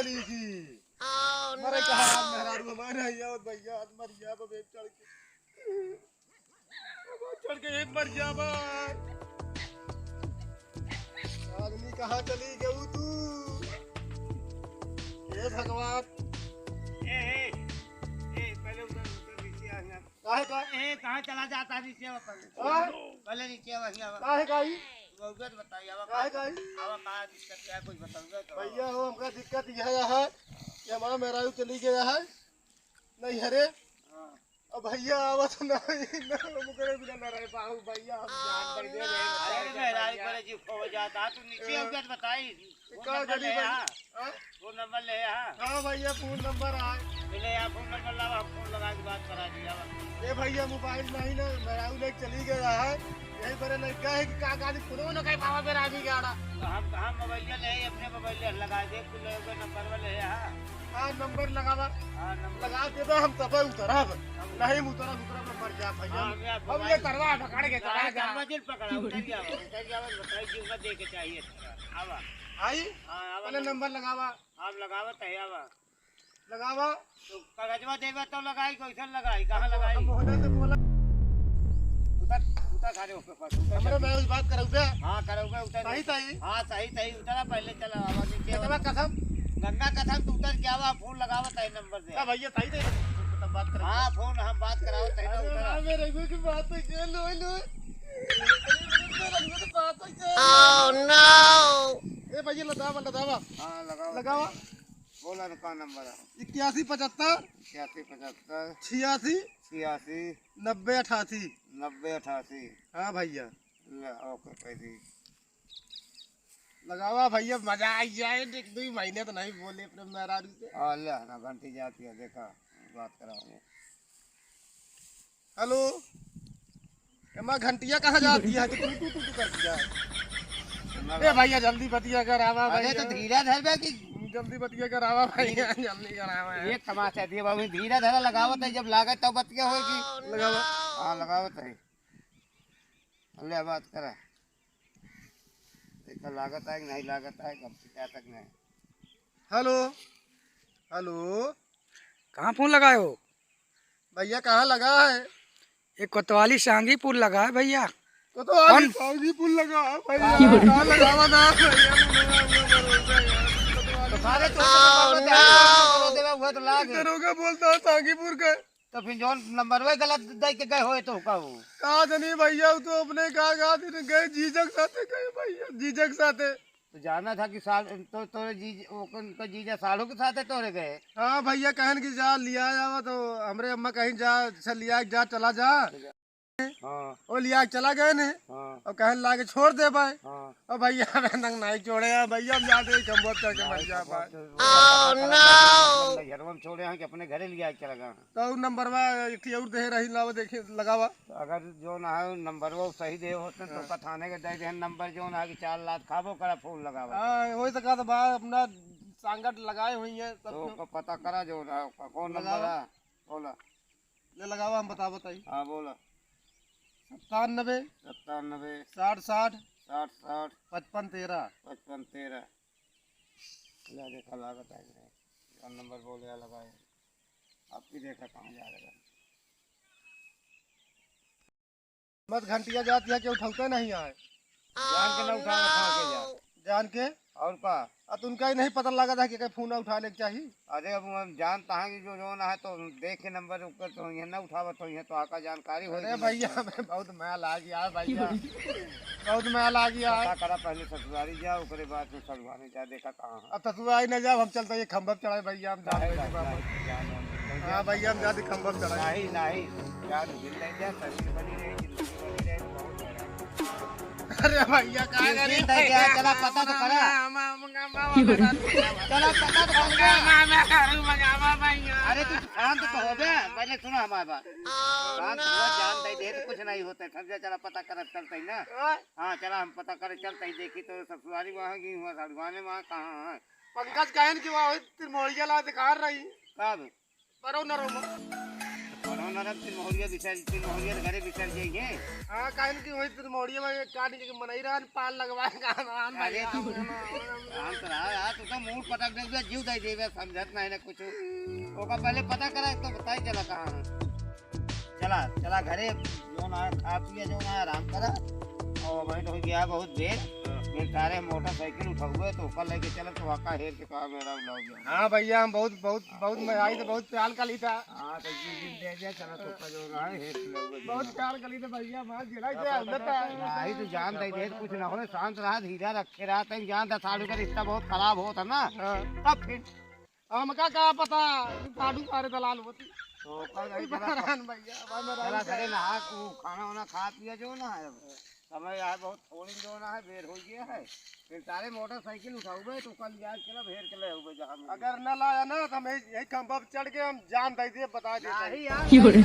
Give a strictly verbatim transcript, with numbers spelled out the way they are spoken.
चली गई। मरे कहाँ रात मेहरारू हमारे नहीं आवत भैया, आज मर गया बा बेब चढ़ के। अब चढ़ के एक मर गया बा। आदमी कहाँ चली गऊ तू? हे भगवान। ए, ए, ए, पहले उधर, उधर नीचे आ यहाँ। काहे का? ए, कहाँ चला जाता है नीचे आवा पहले। हाँ? पहले नीचे आवा, यहाँ आवा। काहे का ई? वो उधर बताइए, आवा काहे का? का ई? आवा का दिक्कत क्या है, कुछ बताऊंगा तो। भैया हो, हमका दिक्कत यह है कि हमारा मेहरारू चली गया है। नहीं, अरे। हाँ। अब भैया आवत नहीं, ना मुकरे बिना ना रह पाऊ भैया, हम जान दे दे रहे हैं। अरे, अरे, मेहरारू भैया। करे जी खो जाता, तू नीचे हाँ। उधर बताई। फोन का नंबर करी ले भाई? आ। हाँ? फोन नंबर ले आ। हाँ भैया, फोन नंबर आए। ले आ, फोन नंबर लावा, फोन लगा के बात करा दिया बा। ए भैया, मोबाइल नहीं ना, मेहरारू लेके चली गया है। यही बरे लड़का है कि का गाड़ी फोनो न कह पावा मेरा आदमी के आड़ा। तो हम, हम मोबाइल ले, अपने मोबाइल ले लगा दे, तू ले ओकर नंबर ले आ। हाँ, नंबर लगावा। हाँ, नंबर। लगा देबे, हम तबे उतरब। हम नहीं उतरब, उतरब, मर जा भैया। हाँ, हम ये हम ये मोबाइल तरवा पकड़ के चला गाड़ी जा। नंबर दिल पकड़ा, उतर गया बा, उतर गया बा, बताई कि उनका दे के चाहिए। आवा। आई? हाँ, आवा पहले ना। नंबर लगावा। आप लगावत है, आवा। लगावा। तो कागजवा देबे तो लगाई, कैसन लगाई, कहाँ लगाई? हम होने से बोला। उतर, उतर सारे ऊपर पर, उतर हमरे जल्दी। मैं उस बात करौबे। हाँ, करौबे, उतर। सही, सही। हाँ, सही, सही, उतरा पहले, चला, आवा नीचे, गंगा आवा। कसम। गंगा कसम, तू उतर के आवा, फोन लगावत है नंबर से। का भैया, सही, सही, तब बात करेंगे। हाँ, फोन हम बात करावत है ना, अरे उतरा। राम रे, रघु की बात तो ये लो, लो। रघु की बात तो ये लो। Oh, no! ए भैया, लगावा, लगावा। हाँ, लगावा। लगावा। बोला ना, का नंबर है? इक्यासी पचहत्तर। इक्यासी पचहत्तर। छियासी। छियासी। नब्बे अठासी। नब्बे अठासी। हाँ भैया। ले, ओके, पैसे। लगावा भैया, मजा आ जाए। एक दो महीने तो नहीं बोले अपने मेहरारू से। हाँ, ले ना, घंटी जाती है, देखा, बात कराओ। हेलो, एमा घंटिया कहाँ जाती है कि तू, तू, तू, तू करती है? ए भैया, जल्दी बतिया करावा अरे भैया। तो धीरे धर बे कि जल्दी बतिया करावा भैया, जल्दी करावा है। एक तमाशा दिए बाबू, धीरे धर लगावत है, जब लागत तब बतिया होगी। लगावा। हाँ, लगावत है। ले बात करा। देखा लागत है कि नहीं लागत है, कब से क्या तक नहीं। हेलो, हेलो। कहाँ फोन लगाए हो? भैया, कहाँ लगा है? ये कोतवाली सांगीपुर लगा है भैया। कोतवाली कौन? सांगीपुर लगा है भैया। कहाँ लगावा ना भैया? तो सारे तो Oh, no! दरोगा बोलता है सांगीपुर का। तो फिर जौन नंबरवे गलत दे के गए होए तो का हो? का जनी भैया, वो तो अपने का, का दिन गए जीजक साथे गए भैया, जीजक साथे। तो जाना था कि साल, तो, तोरे जीज-, ओकन का जीजा साढ़ू के साथे तोरे गए। हाँ भैया, कहन कि जा लिया जावा, तो हमरे अम्मा कहीं जा, अच्छा लिया जा, चला जा। हाँ। ओ लिया के चला गए ने। हाँ। और कहन लाके छोड़ दे भाई। हाँ। और भैया, मैं तक नहीं छोड़े हैं भैया, हम जाते ही खंभोत करके मर जा भाई। Oh, no! नैहरवा में छोड़े हैं कि अपने घरे लिया के चला गए हैं। तो उ नंबरवा एक ठे और दे रही, लावा देखिए, लगावा। तो अगर जौन है नंबरवा सही दे होते तो हाँ। का थाने के दे दे नंबर जौन है कि चार लात खाबो करा फोन लगावा। हाँ, वही तो कहा था बा, अपना सांगत लगाए हुई है सब तो लोग। ओका पता करा जौन है, ओका कौन लगावा। नंबर है? बोला। ले लगावा, हम बता बताई। हाँ, बोला। सत्तानबे। सत्तानबे। साठ साठ। साठ साठ। पचपन तेरह। पचपन तेरह। ले देखा लागत है कि नहीं। कौन नंबर बोले या लगाए। आपकी देखा कहाँ जा रहा है। मत घंटिया जाती है कि उठाते नहीं आए। जान के ना उठावे, खा के जा। जान के? और का? अब तुमका ही नहीं पता लगा था कि कोई फोन उठा ले के चाहिए। अरे अब हम जानता है कि जो, जो ना है तो देख के नंबर ऊपर तो ये ना उठावत हो, ये तो आका जानकारी हो अरे गई। भैया, हमें बहुत मया लाग गया है भैया। बहुत मया लाग गया है। पता करा पहले ससुरारी जा, ओकरे बाद में ससुरारी जा, देखा कहाँ है। अब ससुरारी ना जाओ, हम चलते हैं खंभा पे चढ़ाए भैया, हम जान काहे रहे हैं बाबा। जान, जान, जान, हाँ भैया, हम जाते खंभा पे चढ़ाए। नहीं, नहीं, जान हिल नहीं जा, शरीर बनी रहे, जिंदगी बनी रहे, बहुत है। अरे भैया, का ये करी? सीन तय क्या है? चला, पता तो करा। हम, हम, हम, हम, हम, चला, पता तो कर दे। हम, हम, हम, हम, हम, भैया। अरे, तू शांत तो हो बे, पहले सुना हमारी बात। शांत हो, जान दे दे, तो कुछ नहीं होता है। समझा? चला, पता कर, चलते ही ना। हाँ। हाँ, चला, हम पता कर, चलते ही देखी तो ससुरारी वहाँ की हुआ, सड़ुआने वहाँ कहाँ है? पंकज कहन कि वहाँ वही तिरमोड़िया ला दिखा रही। कब? परो न रो। हमारा फिर मोहरिया बिसर, फिर मोहरिया घरे बिसर जाइए। हाँ, काहे कि वही फिर मोहरिया में काट के मनई रहन, पान लगवाए का रहन अरे भैया। तू, हम तो रहा यार, तू तो मूड पटक दे, जीव दे देबे, समझत नहीं ना कुछ। ओका पहले पता करा, तो पता ही चला कहाँ है। चला, चला घरे, जो ना है, खा पिया, जो ना है, आराम करा। और मैं तो गया बहुत देर, फिर सारे मोटरसाइकिल उठाउए, तो ओकर लेके चले, तो वाका हेर के कहा मेरा उलाउ गया। हाँ भैया, हम बहुत, बहुत, बहुत मजा आई, तो बहुत प्यार कर ली था। हाँ, तो जी, जी, दे दे, चलो, तो का जो रहा है, हेर के लाओ, बहुत प्यार कर ली था भैया, मार जिला से हमने तो नहीं, तो जान दे, दे, कुछ ना हो, शांत रहा, धीरे रखे रहा, तैं जान दे, साढ़ू का रिश्ता बहुत खराब होता ना, हाँ। तब फिर हमका का पता, तू साढ़ू सारे दलाल होती। तो का नहीं, चला, भैया, अब हम चला, घरे नहा, तू खाना वाना खा पिया जो ना है, अब समय यार बहुत थोड़ी जो ना है, बेर हो गया है। फिर सारे मोटरसाइकिल उठाउबे, तो कल यार चला, भेर के ले आउबे जहाँ मिले। अगर न लाया ना, तो हम यही, यही खंभा पे चढ़ के हम जान दे दिए, बता देते हैं। नहीं यार, क्यों रे?